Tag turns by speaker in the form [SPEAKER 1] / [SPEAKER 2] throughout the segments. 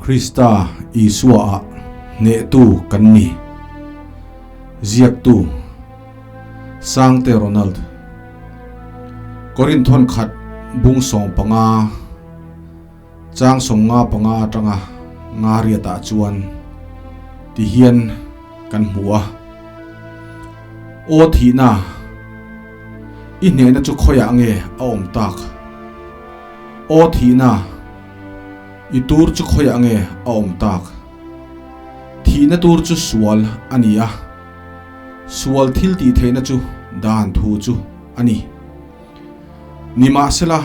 [SPEAKER 1] Krista Isua-ah hnehtu kan ni. Ziaktu, Sangte Ronald. Korinthon khat bung 15 chang 55 atanga nga riatah chuan ti hian kan hmu a. Aw thihna, i hnehna chu khawiah nge a awm tak? Aw thihna, i tur chu khawiah nge a awm tak? Thihna tur chu sual a ni a, sual thil tih theihna chu dan thu chu a ni. Nimahsela,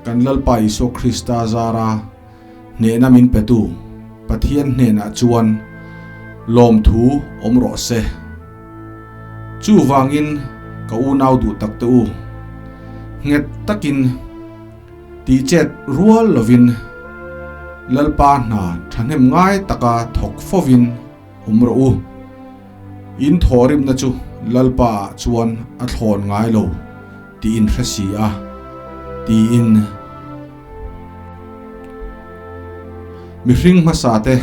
[SPEAKER 1] kan Lalpa Isua Krista zara hnehna min petu Pathian hnenah chuan lawmthu awm rawh se. Chuvangin ka unau duh tak te u, nghet takin tihchet rual lovin Lalpa hna thahnem ngai taka thawk fovin awm rawh u. In thawhrimna chu Lalpa ah chuan a thlawn ngai lo tih in hre si a, tiin. Mihring hmasa te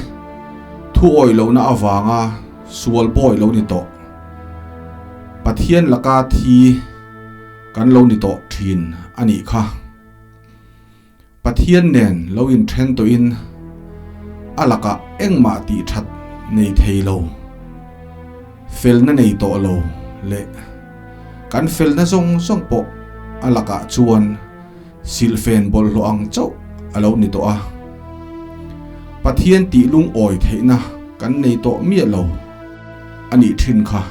[SPEAKER 1] thu awih lohna avanga sual bawi lo ni tawh, Pathian laka thi kan lo ni tawh thin a nih kha. Pathian nen lo inthen tawhin a lakah engmah tih that nei thei lo, felna nei tawh lo leh kan felna zawng zawng pawh a lakah chuan silhfen bawlhhlawh ang chauh a lo ni tawh a. Pathian tih lungawi theihna kan nei tawh miah lo a nih thin kha.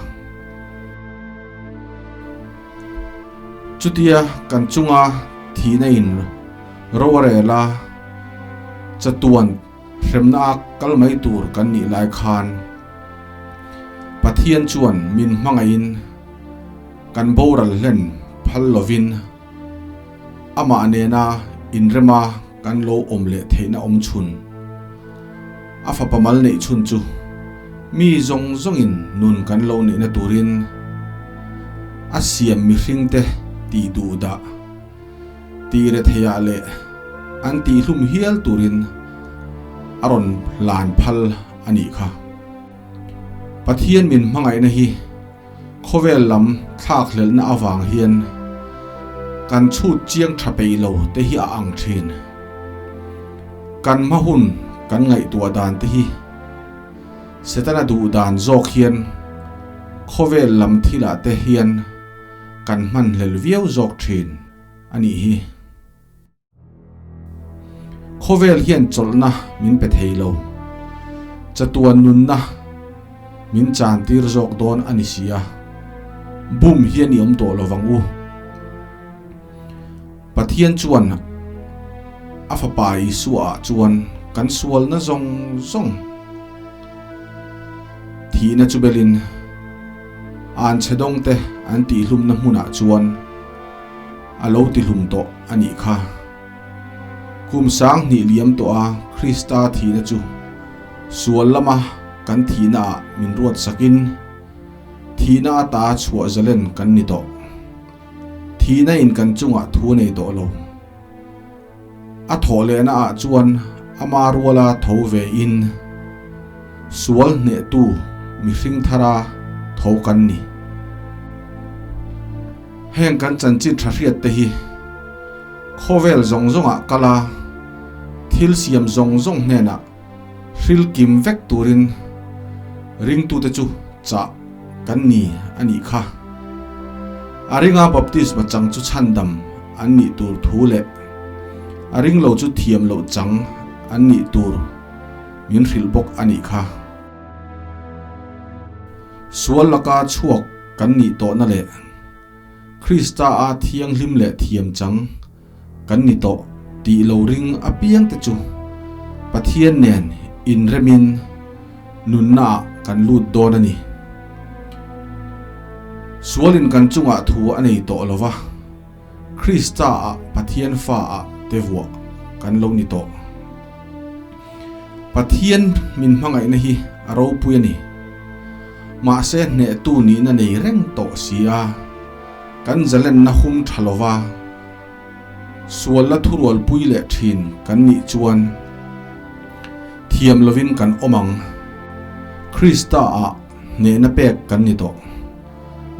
[SPEAKER 1] Chutia kan chunga thihna in ro a rel a, chatuan hremna a kal mai tur kan nih lai khan Pathian chuan min hmangaihin kan boral hlen phal lovin amah nena inrema kan lo awm leh theihna awm chhun a fapa mal neih chhun chu mi zawng zawngin nun kan lo neihna turin a siam mihringte tih duh dah tih retheiah leh an tihhlum hial turin a rawn hlan phal a nih kha. Pathian min hmangaihna hi Khawvel lam thlakhlelhna avang hian kan chhut chiang tha peih lo te hi a ang thin. Kan hma hun kan ngaihtuah dan te hi Setana duh dan zawk hian khawvel lam thilah te hian kan hmanhlel viau zawk thin a nih hi. Khawvel hian chawlhna min pe thei lo. Chatuan nunna min chan tir zawk dawn a ni si a, bum hian i awm tawh lo vang u. Pathian chuan a Fapa Isua ah chuan kan sualna zawng zawng thihna chu belin anchhe dawngte an tihhlumna hmunah chuan a lo tihlum tawh a nih kha. Kum 2000 liam tawh a Krista thihna chu sual lama kan thihna ah min ruat sakin thihna ata chhuah zalen kan ni tawh. Thihna in kan chungah thu nei tawh lo. A thawh lehna ah chuan ama ruala tho ve in sual hnehtu mihring thara tho kan ni. Heng kan chanchin tha hriat te hi khawvel zawng zawngah kal a, thil siam zawng zawng hnenah hril kim vek turin ringtute chu chah kan ni a nih kha. A ringa baptisma chang chu chhandam an nih tur thu leh a ring lo chu thiam loh chang an nih tur min hrilh bawk a nih kha. Sual laka chhuak kan nih tawhna leh Krista a thianghlim leh thiam chang kan ni tawh tih lo ring apiang te chu Pathian nen inremin nunna ah kan lut dawn a ni. Sualin kan chungah thu a nei tawh lova, Krista ah Pathian fa ah te vuah kan lo ni tawh. Pathian min hmangaihna hi a ropui a ni. Mahse hnehtu nihna nei reng tawh si a, kan zalenna hum tha lova sual la thurualpui leh thin kan nih chuan. Thiam lovin kan awm ang. Krista ah hnehna pek kan ni tawh.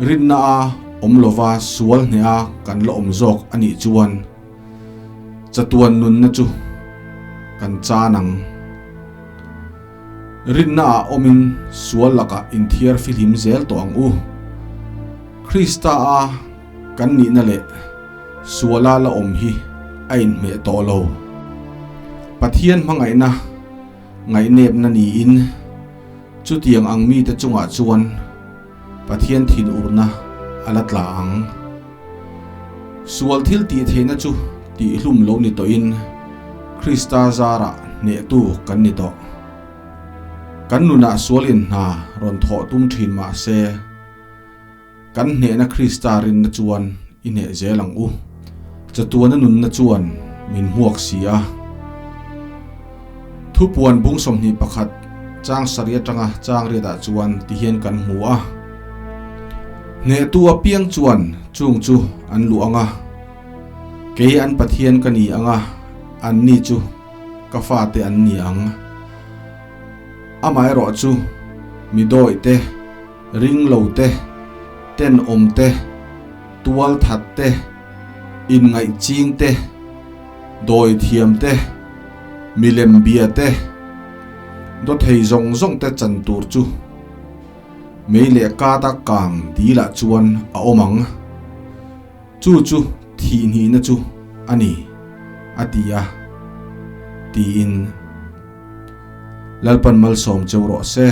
[SPEAKER 1] Rinna a awm lova sual hneha kan la awm zawk a nih chuan chatuan nunna chu kan chan ang. Rinna ah awmin sual lakah inthiar fihlim zel tawh ang u. Krista a kan nihna leh suala la awm hi a inhmeh tawh lo. Pathian hmangaihna ngaihnepna niin chutiang ang mite chungah chuan Pathian thinurna a la tla ang. Sual thil tih theihna chu tihhlum lo ni tawhin Krista zarah hnehtu kan ni tawh. Kan nunah sualin hna rawn thawh tum thin mah se, kan hnehna Krista rinna chuan i hneh zel ang u. Chatuana nunna chuan min hmuak si a. Thupuan bung 21 chang sarih atanga chang riatah chuan tihian kan hmu a. Hnehtu apiang chuan chung chu an luh ang a, kei an Pathian ka ni ang a, anni chu ka fate an ni ang. Amaherawh chu mi dawih te, ring lo te, tenawm te, tual that te, inngaih ching te, dawi thiam te, milem bia te, dawthei zawng zawng te chan tur chu mei leh kata kang dilah chuan a awm ang. Chu chu thihhnihna chu a ni, a ti a, tiin Lalpan malsawm cheu rawh se.